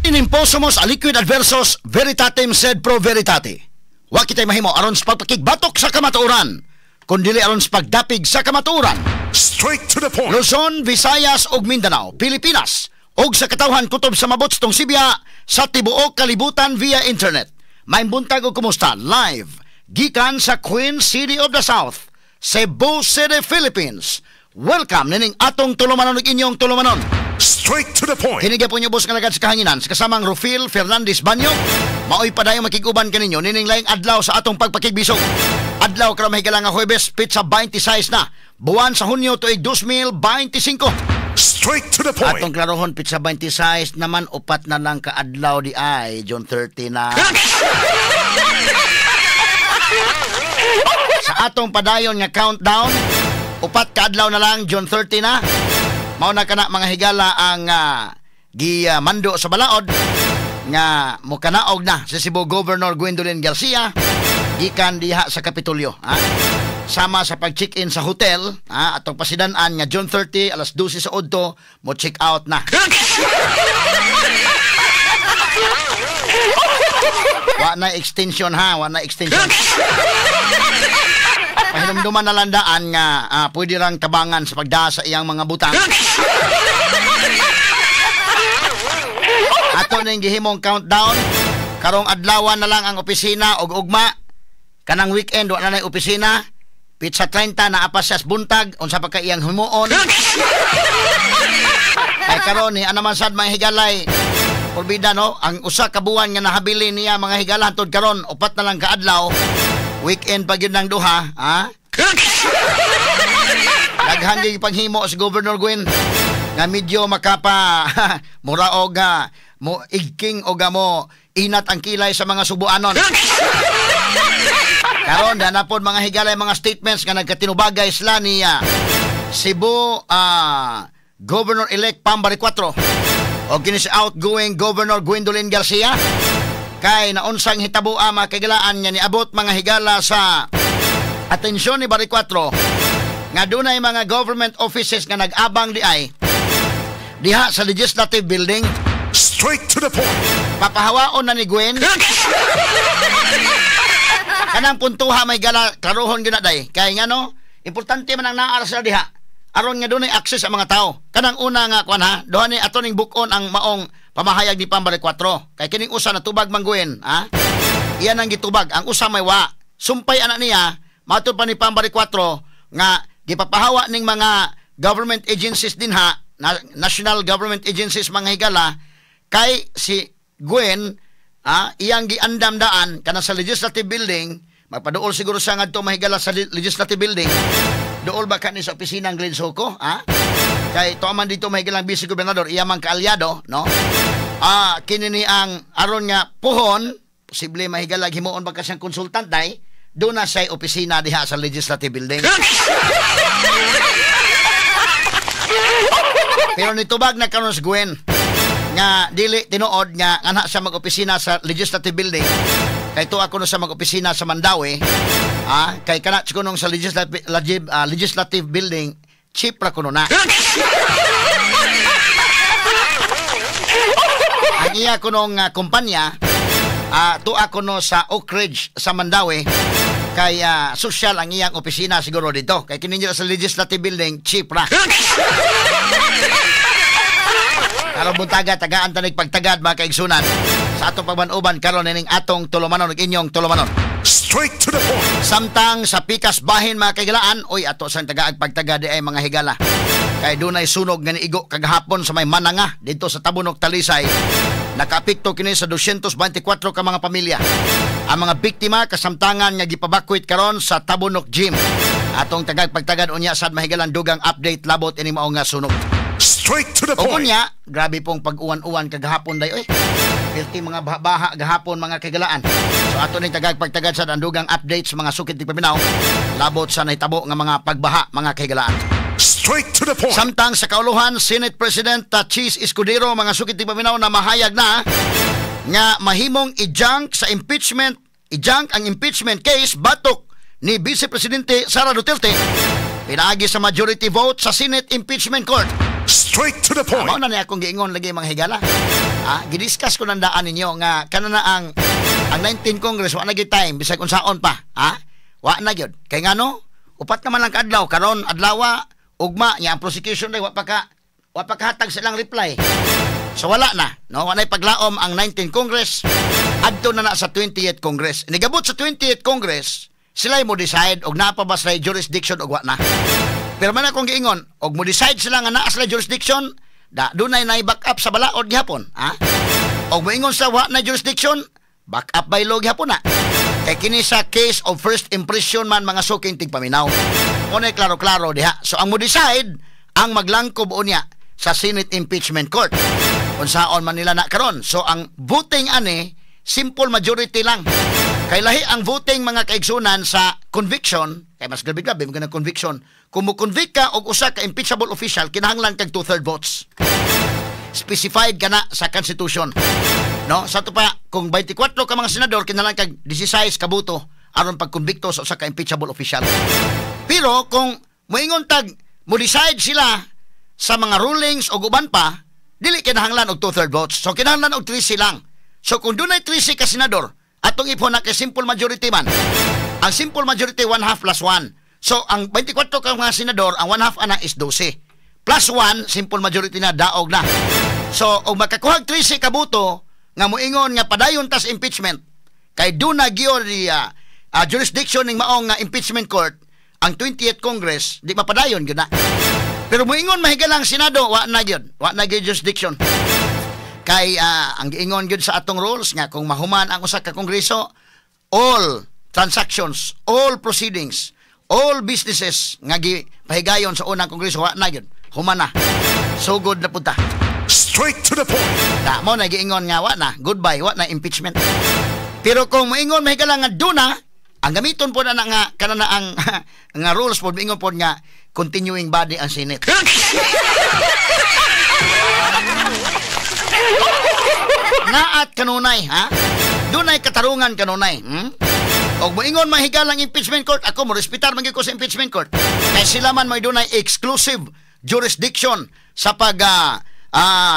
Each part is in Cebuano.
Inimposumos aliquid adversos veritatem sed pro veritate. Wa kitay mahimo aron sa pagpakigbatok sa kamatuoran, kun dili aron sa pagdapig sa kamatuoran. Straight to the point. Luzon, Visayas ug Mindanao, Pilipinas ug sa katawhan kutob sa mabot tong Sibya sa tibuok kalibutan via internet. Maayong buntag ug kumusta live gikan sa Queen City of the South, Cebu City, Philippines. Welcome nining atong tulumanon ug inyong tulumanon. Straight to the point. Kini gyapon ubos nga lagad sa kahanginan sa kasamang Rufil Fernandez Banyo. Maoy padayong makig-uban kaninyo nining laing adlaw sa atong pagpakigbisog. Adlaw karon, mahigala nga Huwebes, petsa 26 na buwan sa Hunyo, tuig 2025. Straight to the point. Atong klarohon, petsa 26 naman, 4 na lang kaadlaw di ay June 30 na. Sa atong padayon nga countdown, 4 kaadlaw na lang, June 30 na. Mao na kana mga higala ang gimando sa balaod nga mukanaog na si Cebu Governor Gwendolyn Garcia gikan diha sa Kapitolyo. Ha? Sama sa pag-check-in sa hotel, ha, atong pasidan-an nga June 30 alas 12 sa udto mo check out na. Wa na extension ha, wa na extension. Pahinumduman na landaan nga pwede rang tabangan sa pagdaa sa iyang mga butang. Ato ning gihimong countdown, karong adlawan na lang ang opisina og ugma. Kanang weekend wa na nay opisina. Pizza 30 na apa siya buntag unsa pa ka iyang himuon. Ay karon ni ana man sad mga higalay. Porbida no, ang usa ka buwan nga nahabilin niya mga higala hantod karon 4 na lang kaadlaw. Weekend pa gyud ng duha, ha? Daghan gyud panghimo si Governor Gwen nga medyo makapa mura og mo igking og mo inat ang kilay sa mga subuanon. Karon na pod mga higalay mga statements nga nagkatinubagay sila ni Cebu Governor-elect Pam Baricuatro o kini si outgoing Governor Gwendolyn Garcia. Kay naunsang hitaboa mga kaigalaan nga niabot mga higala sa atensyon ni Baricuatro nga dunay mga government offices nga nag-abang di ay diha sa legislative building. Straight to the point. Papahawaon na ni Gwen. Kanang puntuha may gala klarohon gyud na day. Kay ngano, importante man ang naa sila diha aron nga dunay access ang mga tao. Kanang una nga kuan ha, duha ni ato ning buk-on ang maong pamahayag ni Pam Baricuatro. Kay kining usa na tubag man Gwen, ha? Iyan ang gitubag, ang usa may wa. Sumpay ana niya, matud pa ni Pam Baricuatro nga gipapahawa ning mga government agencies dinha, national government agencies mga higala, kay si Gwen, ha, iyang giandam daan kana sa legislative building, magpaduol siguro siya ngadto mahigala sa legislative building. Duol ba kani sa opisina ng Glenn Soco, ha? Kay tuwa man dito mahigalang vice gobernador, iya man kaalyado, no? Kini ni ang aron nga puhon, posible mahigalag himuon ba ka siyang konsultant day, doon na siya'y opisina diha sa legislative building. Pero nitubag na karon si Gwen nga dili tinuod nga anak siya mag-opisina sa legislative building. Kay tuwa kuno siya mag-opisina sa Mandaue, kay kana kunong sa legislative building cheap ra kuno na. Ang iya kunong kumpanya, tuwa kuno sa Oak Ridge sa Mandaue, kay social ang iyang opisina siguro dito. Kay kini sa legislative building cheap ra. Karon buntaga tagaan tanig pagtagad mga kaigsunan sa atong pagban-uban karon nining atong tulumanon ug inyong tulumanon. Straight to the point. Samtang sa pikas bahin mga kaigalaan, oy ato sang tagaag pagtaga di ay mga higala. Kay dunay sunog nga niigo kagahapon sa may Mananga didto sa Tabunok, Talisay. Nakaapekto kini sa 224 ka mga pamilya. Ang mga biktima kasamtangan nga gipabakwit karon sa Tabunok Gym. Atong tagag pagtagad unya sad mahigalan dugang update labot ini mao nga sunog. Straight to the O point. Unya, grabe pong pag-uwan-uwan kagahapon day oy. Pilti mga baha gahapon mga kaigalaan. So ato ning tagag pagtagad sa dugang update sa mga sukit ti paminaw labot sa nahitabo nga mga pagbaha mga kaigalaan. Straight to the point. Samtang sa kauluhan, Senate President Chiz Escudero mga sukit ti paminaw na mahayag na nga mahimong i-junk sa impeachment, i-junk ang impeachment case batok ni Vice Presidente Sara Duterte pinaagi sa majority vote sa Senate Impeachment Court. Straight to the point. Mao na ni akong giingon lagi mga higala. Gidiscuss ko nang daan ninyo nga kana na ang 19 Congress wa na gyud time bisag unsaon pa, ha? Wa na gyud. Kay ngano? Upat naman lang kaadlaw karon adlawa ugma nya ang prosecution day wa pa kahatag silang reply. So wala na, no? Wa na'y paglaom ang 19 Congress, adto na na sa 20th Congress. Nigabot sa 20th Congress, sila mo decide og naa pa ba sila jurisdiction og wa na. Pero man akong giingon, og mo decide sila nga naa sila jurisdiction, da dunay nay back up sa balaod gihapon, ha? Og moingon sa wa na jurisdiction, back up by law gihapon na. Kay kini sa case of first impression man, mga suking tigpaminaw. Unay klaro-klaro diha. So ang mo decide ang maglangkob unya sa Senate Impeachment Court. Unsaon man nila na karon. So ang voting ani simple majority lang. Kay lahi ang voting, mga kaigsunan, sa conviction, kay mas grabe-grabe mo ng conviction. Kung mo convict ka og usa ka impeachable official, kinahanglan kag two-third votes. Specified ka na sa Constitution. No? Sa ato pa, kung 24 ka mga senador, kinahanglan kag 16 ka boto aron pagkonbikto sa usa ka impeachable official. Pero kung moingon tag mo decide sila sa mga rulings o uban pa, dili kinahanglan og two-third votes. So kinahanglan og 13 lang. So kung dunay 13 ka senador, atong ipon na kay simple majority man. Ang simple majority, one half plus 1. So ang 24 ka mga senador, ang one half ana is 12. Plus 1, simple majority na, daog na. So og makakuhag 13 ka boto nga moingon nga padayon tas impeachment kay duna gyud jurisdiction ning maong nga impeachment court ang 20th Congress, di mapadayon gyud na. Pero moingon mahigalang Senado, wa na gyud, wa na gyud jurisdiction. Kay ang giingon gyud sa atong rules nga kung mahuman ang usa ka kongreso, all transactions, all proceedings, all businesses nga gipahigayon sa unang kongreso, wa na gyud. Human na. Sugod na punta. Straight to the point. Da mo na giingon nga wa na, goodbye, wa na impeachment. Pero kung moingon mahigala nga duna, ang gamiton po na na nga kana na ang nga rules po, moingon po nga continuing body ang Senate. Naat kanunay, ha? Dunay katarungan kanunay. Og moingon mahigalang impeachment court, ako mo respetar man gyud ko sa impeachment court. Kay sila man may dunay exclusive jurisdiction sa pag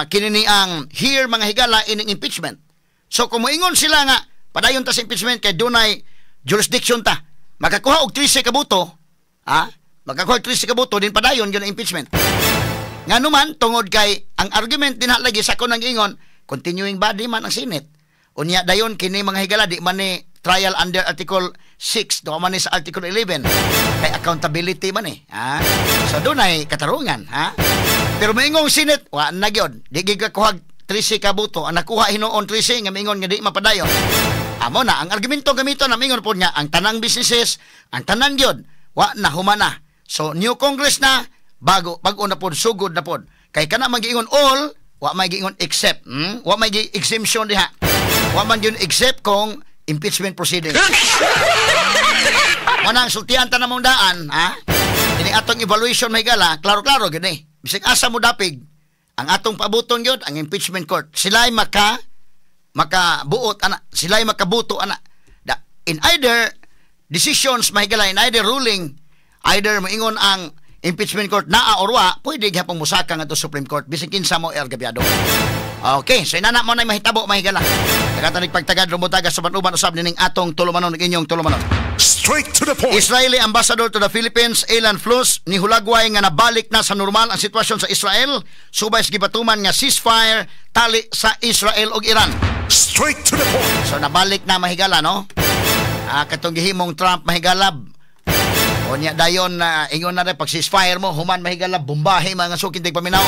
kinini ang hear, mga higala, ining impeachment. So kung moingon sila nga padayon ta sa impeachment kay dunay jurisdiction ta, makakuha og 13 ka boto, ha? Makakuha og 13 ka boto din, padayon gyud ang impeachment. Nga numan tungod kay ang argument din lagi sa ako nang ingon, continuing body man ang Senate. Unya dayon kini, mga higala, di man ni trial under Article 6, do man ni sa Article 11. Kay accountability man eh. Ha? So dunay katarungan, ha? Pero moingong Senate, wa na gyud. Di gyud kakuha 13 ka boto. Ang nakuha hinuon 13 nga moingon nga di mapadayon. Amo na ang argumento gamito na mingon pod nga ang tanang businesses, ang tanan gyud, wa na, human na. So new Congress na, bago bag-o na pod, sugod na pod. Kay kana man giingon all, wa may giingon except. Wa may gi exemption diha. Wa man gyud except kung impeachment proceedings. Mo nang sultian ta namong daan, ha? Ini atong evaluation, may gala, klaro-klaro gyud ni. Bisag asa mo dapig, ang atong pabuton gyud ang impeachment court. Sila'y makabuot ana, sila'y makabuto ana. Da, in either decisions, mahigala, in either ruling, either moingon ang impeachment court naa or wa, pwede gihapon musaka ngadto Supreme Court bisan kinsa mo ergabyado. Okay, so inana mo na mahitabo, mahigala. Nagatanig pagtagad rumutaga sa uban usab nining atong tulumanon ug inyong tulumanon. Straight to the point. Israeli Ambassador to the Philippines, Ilan Fluss, nihulagway nga nabalik na sa normal ang sitwasyon sa Israel subay sa gipatuman nga ceasefire tali sa Israel ug Iran. Straight to the point. So nabalik na, mahigala, no? Katong gihimong Trump, mahigalab. Unya dayon na ingon na rin pag ceasefire mo, human, mahigala, bombahe, mga suking tigpaminaw.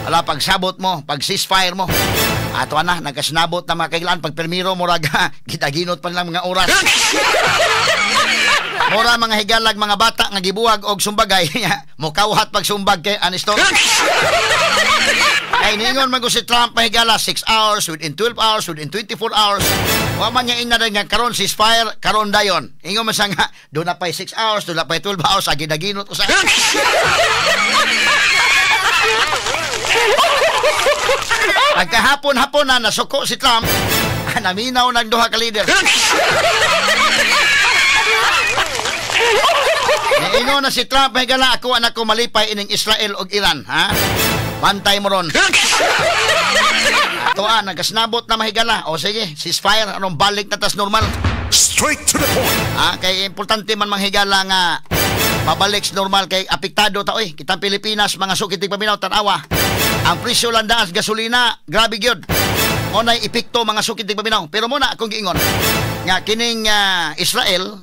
Ala, pagsabot mo, pag ceasefire mo. Ato na nagkasinabot na, mga kaiglaan, pag permiro murag gitaginot pa nilang mga oras. Mura, mga higalag, mga bata nga gibuwag og sumbagay, mukawhat pag sumbag kay aniston. Kay ningon man ko si Trump, mahigala, 6 hours, within 12 hours, within 24 hours. Wa man niya ingna nga karon ceasefire, karon dayon. Ingon man siya nga do na pay 6 hours, do na pay 12 hours, agi naginot usa. Pagkahapon-hapon na nasuko si Trump, naminaw ng duha ka leader. Niingon na si Trump, mahigala, ako anak ko malipay ining Israel og Iran, ha? Bantay mo ron. Atoa nagkasnabot na, mahigala. O sige, ceasefire, anong balik na tas normal. Straight to the point. Ah, kay importante man, manghigala, nga mabalik sa normal kay apektado ta oy. Kitang Pilipinas, mga suki tigpaminaw, tan-awa. Ang presyo lang daan sa gasolina, grabe gyud. Mo nay epekto, mga suki tigpaminaw. Pero muna akong giingon nga kining Israel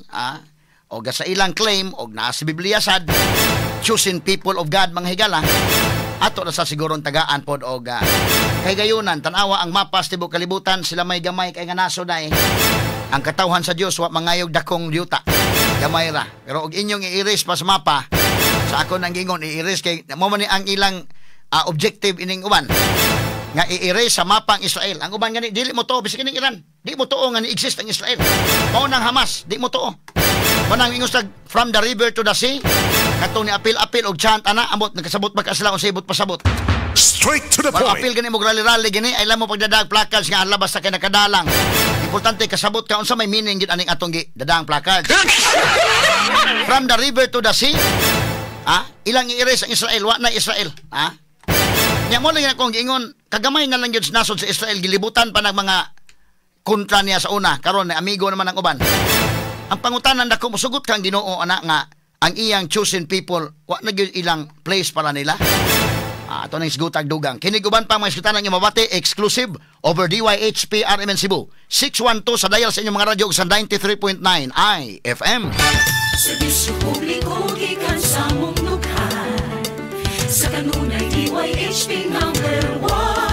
og sa ilang claim og naa sa Biblia sad, chosen people of God, mga higala, ato na sa sigurong tagaan pod og kay gayunan, tan-awa ang mapa sa tibuok kalibutan, sila may gamay kay nga nasod ay ang katawhan sa Dios wa mangayog dakong yuta, gamay ra. Pero og inyong i-erase pa sa mapa, sa ako nang gingon i-erase kay mo man ni ang ilang objective ining uban nga i-erase sa mapa ang Israel. Ang uban gani dili mo tuo, bisag kining Iran di mo tuo nga ni exist ang Israel. Mao nang Hamas di mo tuo. Mao nang ingon sa "From the river to the sea", katong ni apil-apil og chant ana, amot nagkasabot ba ka sila unsay ibot pasabot. Straight to the Wala point. Apil gani mo rally-rally gani ay mo pagdadag placards nga labas sa kay nakadalang. Importante kasabot ka unsa may meaning gid aning atong gi dadang placards. "From the river to the sea." Ah, ilang i-erase ang Israel, wa na Israel. Ah? Nya mo lang akong giingon, kagamay na lang gyud sa nasod sa Israel, gilibutan pa ng mga kontra niya sa una, karon na amigo naman ang uban. Ang pangutanan dako, musugot kang Ginoo ana nga ang iyang chosen people wa na gyud ilang place para nila. Ah, ato nang isgutag dugang. Kini uban pa mga isgutanan nga mabati exclusive over DYHP RMN Cebu. 612 sa dial sa inyong mga radyo ug sa 93.9 IFM. Serbisyo publiko gikan sa mong dughan. Sa kanunay, DYHP number 1.